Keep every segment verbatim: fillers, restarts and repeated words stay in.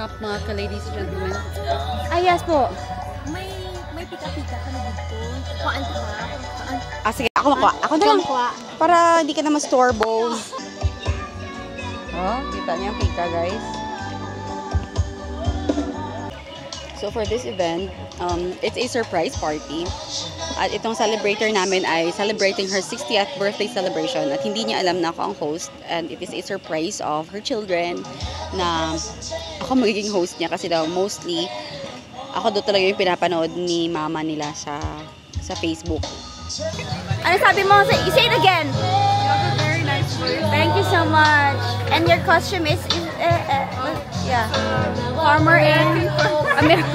Mga ka-ladies, gentlemen. Ah, yes po. May, may pika-pika kami dito. Kuhaan ko ba? Kuhaan. Ah, sige. Ako makuha. Ako na lang. Kuhaan. Para hindi ka na mastorbo. Oh, kita niyo ang pika, guys. So for this event, um, it's a surprise party. At itong celebrator namin ay celebrating her sixtieth birthday celebration at hindi niya alam na ako ang host. And it is a surprise of her children na ako magiging host niya kasi daw mostly ako daw talaga yung pinapanood ni mama nila sa sa Facebook. Ano sabi mo? Say, say it again. You have a very nice voice. Thank you so much. And your costume is, is uh, uh, yeah. Farmer and Amer-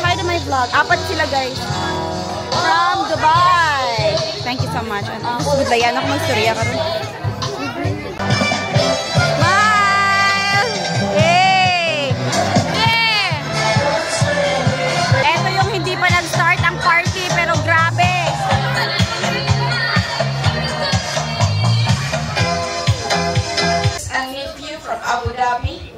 Hi to my vlog. Apat sila, guys. From Dubai. Thank you so much. And, uh, good ba yan? Ako magstorya karon. Smile! Yay! Yay! Eto yung hindi pa nag-start ang party, pero grabe! A nephew from Abu Dhabi.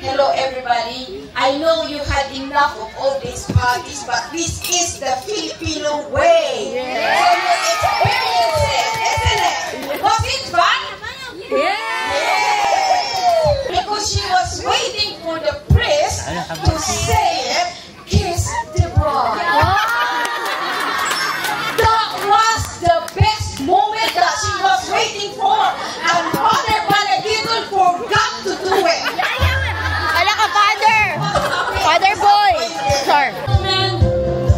Hello, everybody. I know you had enough of all these parties, but this is the Filipino way. So you experience it, isn't it? Was it fun? Yes. Because she was waiting for the priest to say it, "Kiss the bride." That was the best moment that she was waiting for. And Father Panagitol forgot to do it. Ala ka, Father! Father boy! Sir.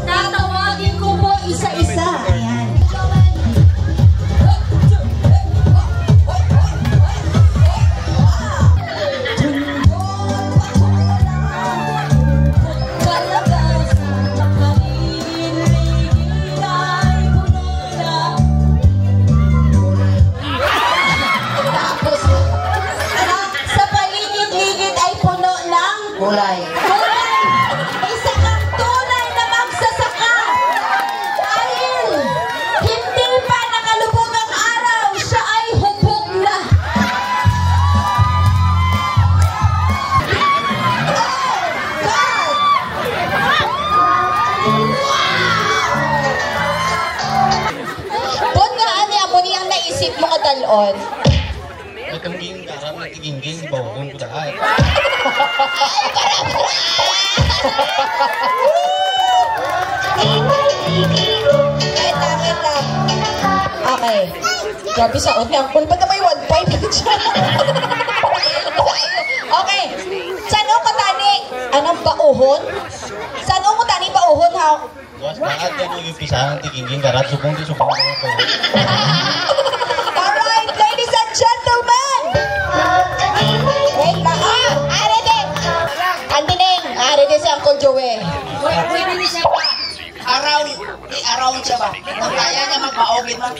Tatawagin ko po isa-isa. Ayan. Tapos, sa paligid-ligid ay puno ng gulay. Gulay! Isa kang tunay na magsasaka! Dahil hindi pa nakalubog ang araw, siya ay hubog na! Oh, God! Pon nga ani, amo ni ang naisip mo kadalon? Itong gingging, karang, gingging, bawon ko daan. Wait lang, wait lang. Okay. Grabe sa ni Uncle. Ba't may one five dyan? Okay. Saan ko tani? Anong pauhon? Saan ko tani pauhon, ha? Buwas na, ati, ano, yung pisahan, ti gingging, karat, subong, ti subong, ano, to. Alright, ladies and gentlemen! Wait lang. Ah, arede! Antineng, arede si Uncle Joey. Pwede ni siya pa. Around, di around siya ba? Ang kaya niya magpaugit na.